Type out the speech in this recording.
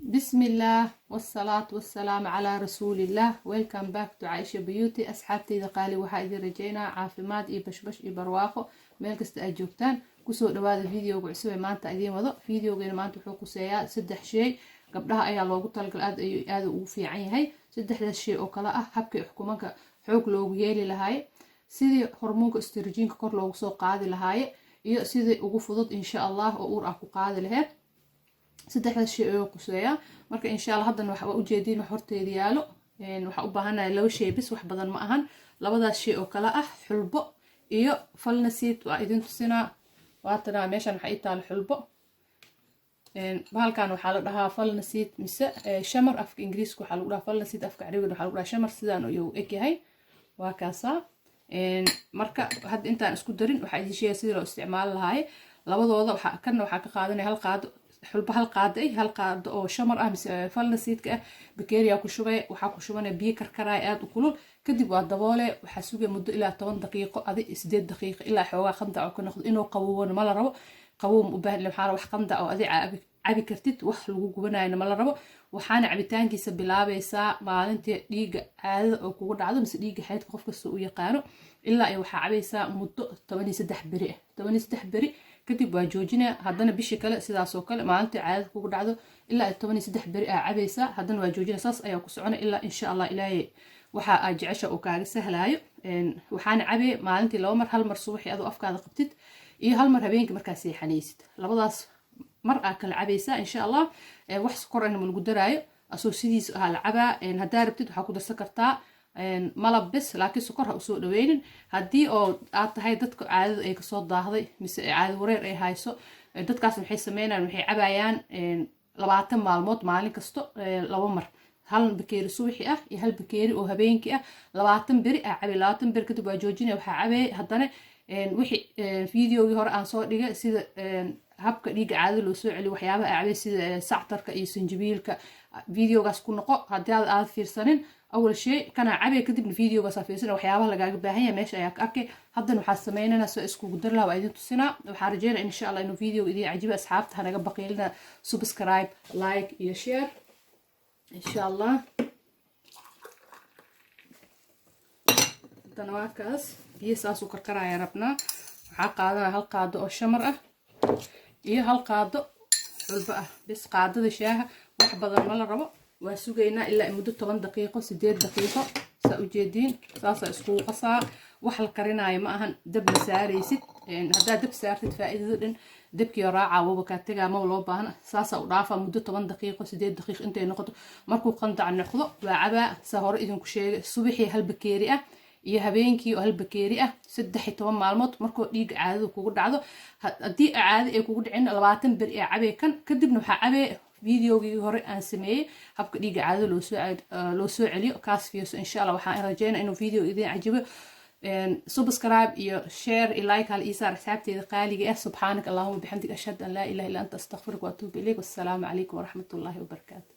Bismillaah wasalaatu wasalaamu calaa rasuulillaah. Welcome back to Caaisha Beauty. Asxaabteyda qaali, waxaa idin rajeynaa caafimaad iyo bashbash iyo barwaaqo meel kasta aad joogtaan. Kusoo dhawaada videoga cusub ee maanta idiin wado. Videogeena maanta wuxuu kuseeyaa saddex shay gabdhaha ayaa loogu talagal, aad ayuu aada ugu fiican yahay. Saddexdaas shay oo kale ah: habkii xukumanka xoog loogu yeeli lahaaye, sidii hormoonka estrogenka kor loogu soo qaadi lahaaye, iyo sidii ugu fudud, insha Allah, oo uur ah ku qaadi laheyd. Saddexdaas shay ayuu quseeyaa. Marka, insha Allah, haddana waa ujeediin wax horteeda yaalo. Waxaa u baahanahay laba shay bis, wax badan ma ahan. Labadaas shay oo kale ah xulbo iyo flaxseed. Waa idin tusinaa. Waatana meeshan waxaa ii taalo xulbo. Bahalkan waxaa la dhahaa flaxseed mise shamar. Afka Ingiriiska waxaa lagu dhahaa flaxseed, afka Carabigana waxaa lagu dhahaa shamar. Sidaan ayuu eg yahay, waa kaasaa. Marka hadda intaan isku darin, waxaa idin sheegaya sidii loo isticmaali lahaaye labadooda. Waxaa kana waxaa ka qaadanaya hal qaado xulbo, hal qaado ah, hal qaado oo shamar ah mise flaxseedka ah. Bakeeriyaa ku shubay, waxaa ku shubanaya biyo karkaraaya aada u kulul. Kadib waa daboole, waxaa sugaya muddo ilaa 10 daqiiqo, adi 8 daqiiqo, ilaa xoogaa qandac oo ka noqdo. Inuu qabowona ma la rabo. Qabow ma u baahan, waxaa wax qandac oo adi cabi kartid, wax lagu gubanayona ma la rabo. Waxaana cabitaankiisa bilaabaysaa maalintii dhiigga caadada oo kugu dhacdo mise dhiigga xeydka, qof kasta u yaqaano. Ilaa iyo waxaa cabaysaa muddo 13 beri ah. 13 beri kadib waa joojinaya. Haddana bishii kale sidaasoo kale, maalintii caadada kugu dhacdo ilaa iyo 13 beri aa cabaysaa, haddana waa joojinaya. Saas ayaa ku soconay ilaa, insha Allah, Ilaahay waxa aad jecesha uu kaaga sahlaayo. Waxaana cabee maalintii laba mar: hal mar subaxii adoo afkaada qabtid iyo hal mar habeenkii markaa seexanaysid. Labadaas mar aa kala cabaysaa, insha Allah. Wax sokor ahna ma lagu daraayo, asoo sidiis ahaa la cabaa. Haddaa rabtid waxaa ku darsan kartaa malab bes, laakiin sokor ha usoo dhaweynin. Haddii oo aad tahay dadka caadada ay kasoo daahday mise caado wareer ay hayso, dadkaas waxay sameynayaan, waxay cabayaan 20 maalmood, maalin kasto laba mar, hal bakeeri subaxi ah iyo hal bakeeri oo habeenkii ah. 20 beri aa cabay, 20 beri kadib waa joojinaya. Waxaa cabay haddana wixii videogii hore aan soo dhigay, sida habka dhiigga caadada loo soo celiyo, waxyaabaha aa cabay sida sactarka iyo sanjabiilka. Videogaas ku noqo haddii aad fiirsanin. Awal shay kanaa cabay, kadibna videogaas aa fiirsan. Waxyaabaha lagaaga baahan yahay meesha ayaa ka arkay. Haddana waxaa sameynana soo iskugu dari lahaa waa idin tusinaa. Waxaa rajeynaya, insha Allah, inuu video idin cajiba. Asxaabta, hanaga baqiilina subscribe, like iyo share, insha Allah. Haddana waa kaas, biyo saasuu karkaraya rabnaa. Waxaa qaadanaya hal qaado oo shamar ah iyo hal qaado xulbo ah bis, qaadada shaaha, wax badan ma la rabo. Waa sugaynaa ilaa muddo 10 daqiiqo, 8 daqiiqo. Saa ujeediin, saasaa iskugu qasaa. Wax la karinaayo ma ahan, dab ma saaraysid. Haddaa dab saartid, faa'iidada dhan dabkii raaca waba kaa tegaa, maba loo baahna. Saasaa u dhaafaa muddo 10 daqiiqo, 8 daqiiqo intay noqoto. Markuu qandac noqdo waa cabaa. Saa hore idinku sheegay, subaxii hal bakeeri ah iyo habeenkii oo hal bakeeri ah, 13 maalmood markuu dhiigga caadada kugu dhacdo. Haddii caado ay kugu dhicin, 20 beri ee cabee kan. Kadibna waxaa cabee videogii hore aan sameeyey, habka dhiigga caadada loo soo celiyo. Kaas fiirso, insha Allah. Waxaan rajeynaa inuu video idin cajibo. Subscribe iyo share iyo like hal iisaar, asxaabteeda qaaliga ah. Subxaanak allahuma bixamdik, ashhadu an laa ilaha illa anta, astaqfiruka wa atuubu ilayk. Wassalaamu calaykum waraxmatullaahi wabarakaatu.